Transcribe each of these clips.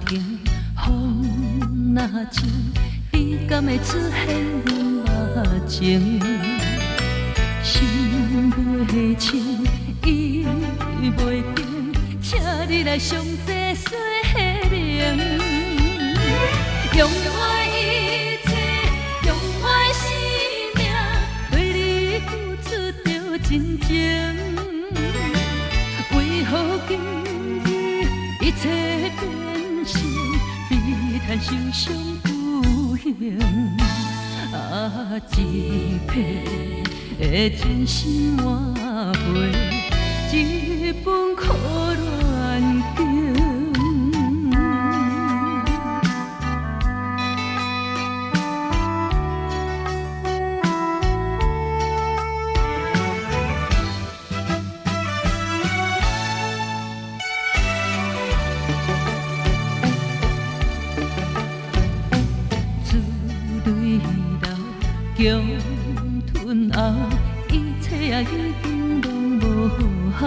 停，風若靜，你敢會出現阮目前？心袂清，意袂定，請你來詳細說明。用我一切，用我生命，對你付出著真情。為何今日一切變成悲嘆受傷有形？啊，一片的真心換袂一份苦戀情。珠淚流，強吞喉，一切啊已經攏無效。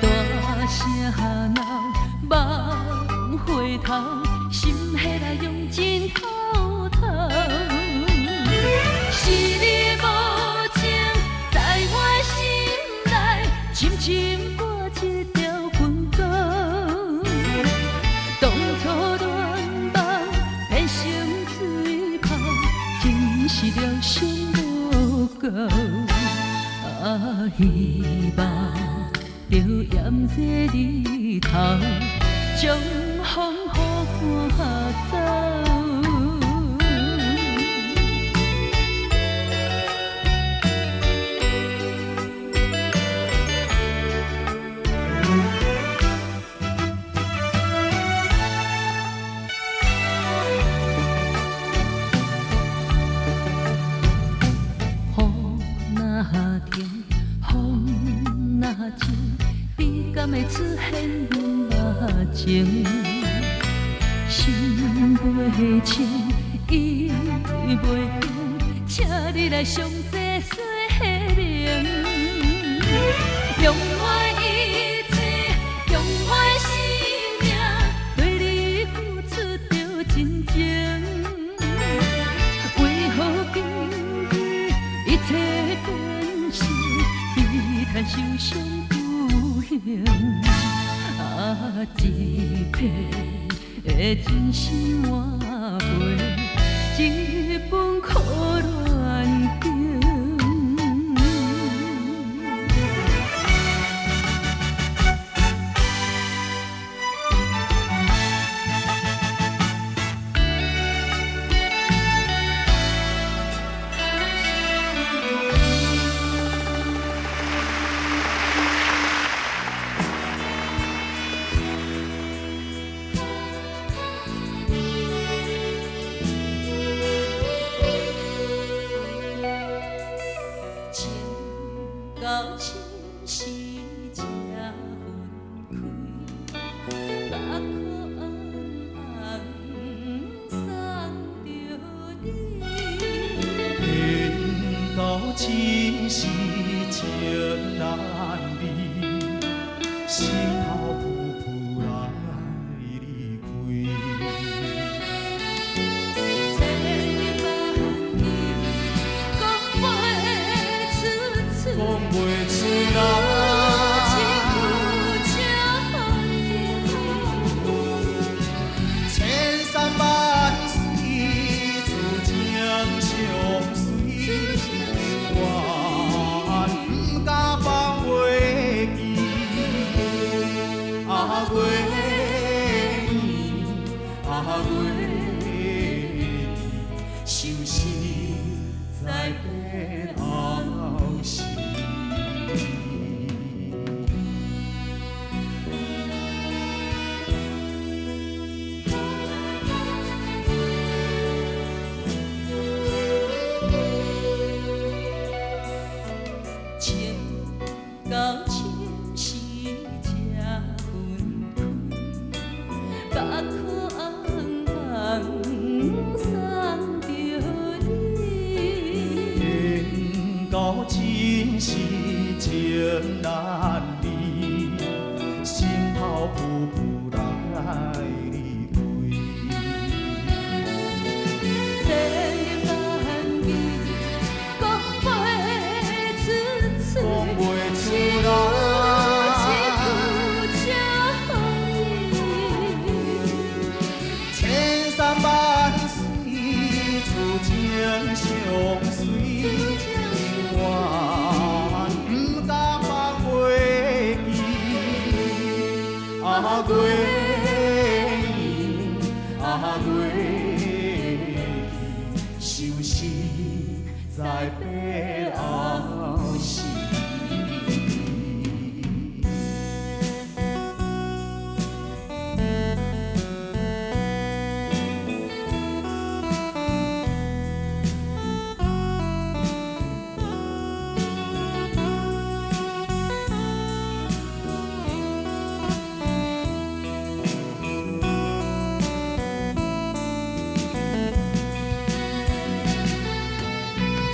大聲鬧，望回頭，心彼來用盡透透。是你無情，在我心內深深割一條鴻溝。當初戀夢變成水泡，真是療傷無夠。啊，希望著艷這日頭，將風雨趕走。雨若停，風若靜，你敢會出現阮目前？心袂清，意袂定，請你來詳細說明。用我一切，用我生命，對你付出著真情。為何今日一切變成悲嘆受傷有形？啊，一片的真心換袂一份苦戀情。情到深時才分開，目眶紅紅送著你。緣到盡時情難離，心頭噗噗來離開。千言萬語講袂出嘴，講袂出來。一句情意。千山萬水此情相隨，我不敢放袂記。啊月圓，啊月圓，相思在變後時。情到深時才分開，目眶紅紅送著你。緣到盡時情難離，心頭噗噗來啊月圆啊月去，相思在白后时。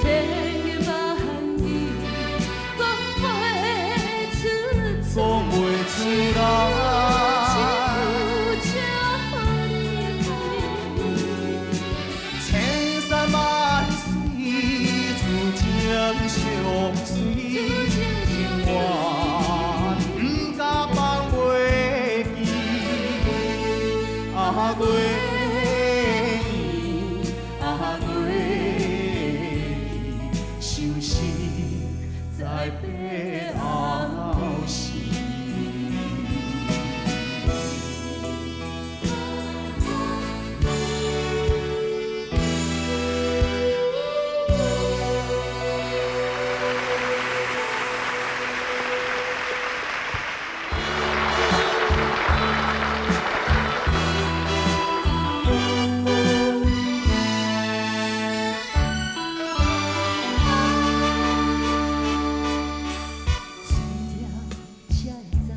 千言萬語講袂出講袂出來，一句千山萬水注情相隨，永遠不敢放袂記。啊月圓啊月去，相思在白后時。醉了才會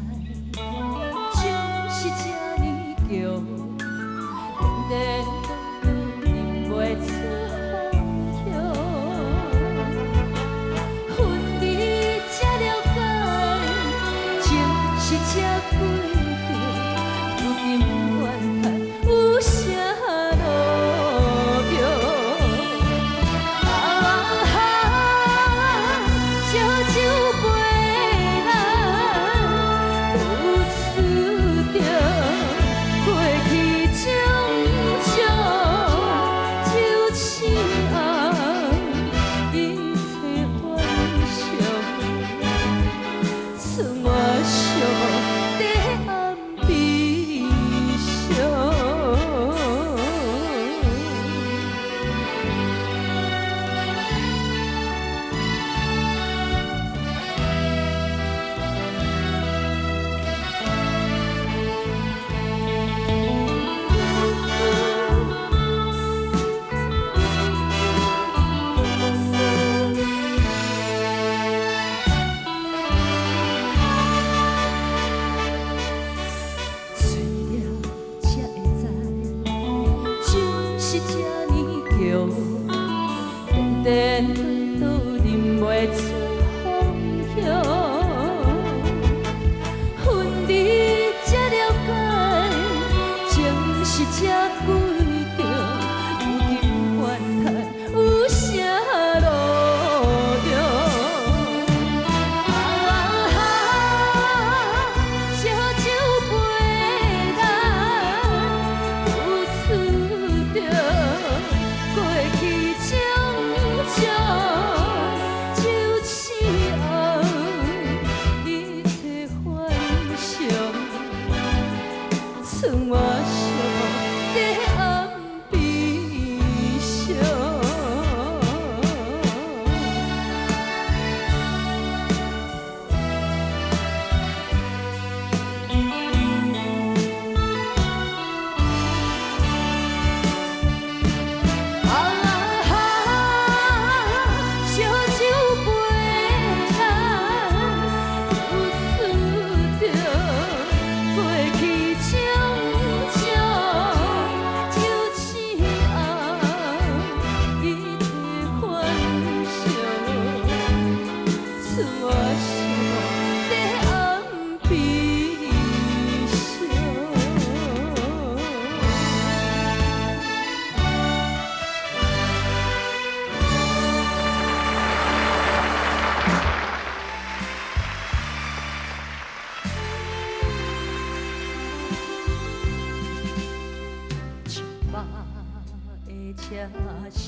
知，情是這呢強，顛顛倒倒認袂出方向。分離才了解，情是這詭妙，如今怨嘆有啥路用？啊哈，燒酒杯內，付出著過去種種，酒醒後一切幻想，剩我寂寞在暗悲傷。醉了才會知，情是這呢強，顛顛倒倒認袂出方向。分離才了解，情是這詭妙，如今怨嘆有啥路用？啊哈，燒酒杯內，付出著過去種種，酒醒後一切幻想，剩我寂寞在暗悲傷。啊哈，燒酒杯內，付出著過去種種，酒醒後一切幻想，剩我寂寞在暗悲傷。一百个車手，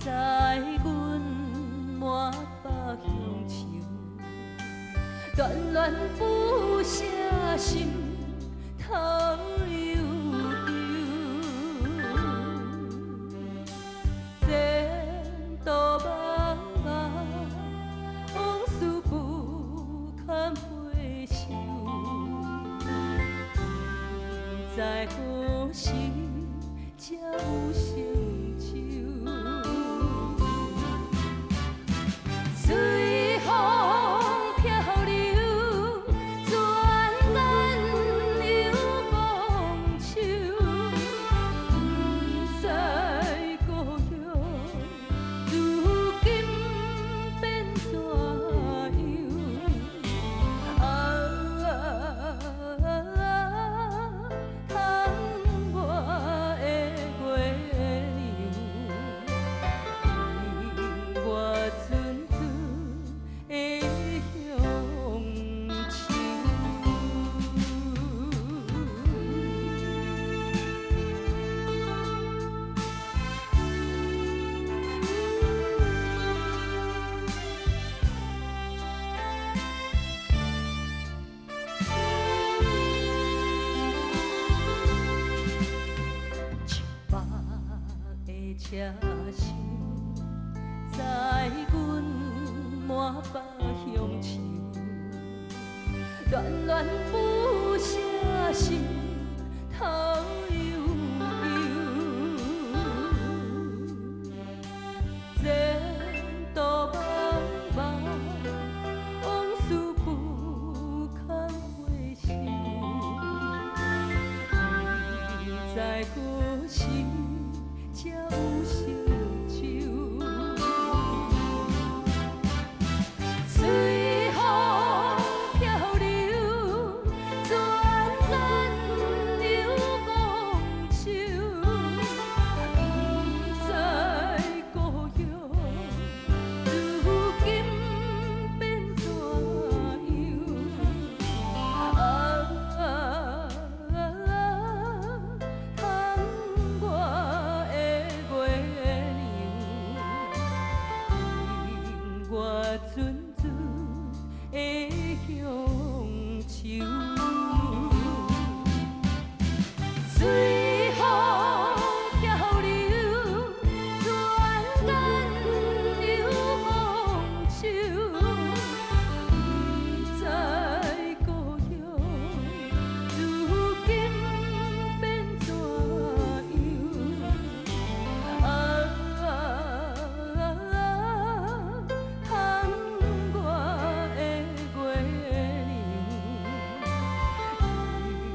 載阮滿腹鄉愁，戀戀不捨心。知何時才有成就。隨風飄流，轉眼又講秋。不知故鄉，如今變怎樣？啊，窗外的月娘，映我陣陣的鄉愁。一百个车厢，载阮满腹乡愁，恋恋不舍心头悠悠。前途茫茫，往事不堪回首，不知何時才有成就。隨風飄流，轉眼又講秋。不知故鄉，如今變怎樣？啊，窗外的月娘，映我陣陣的鄉愁。隨風飄流，轉眼又講秋。不知故鄉，如今變怎樣？啊，窗外的月娘，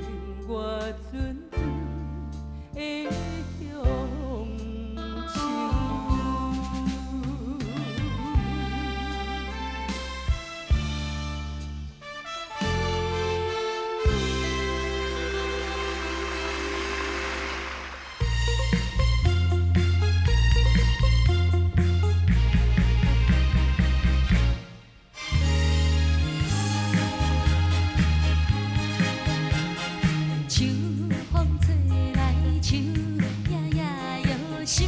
映我陣陣的鄉愁。秋風吹來秋，呀呀搖，心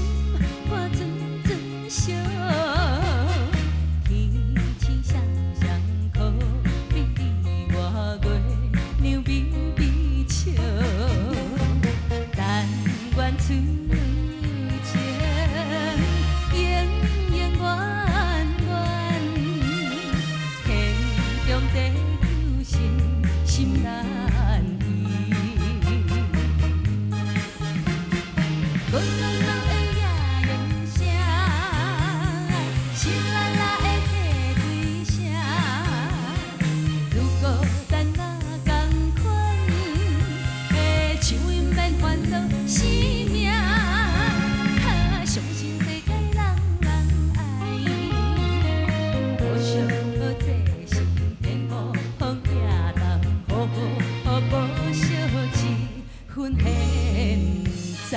肝陣陣燒。天青雙雙可比你我月娘微微笑。但願此情永永遠遠，天長地久心心難移。阮阮阮的野烟聲，淅沥沥的溪水聲。如孤單若仝款，唱伊免煩惱生命。啊，相信世界人人愛，無相這心天無風也當雨，無相一分現在。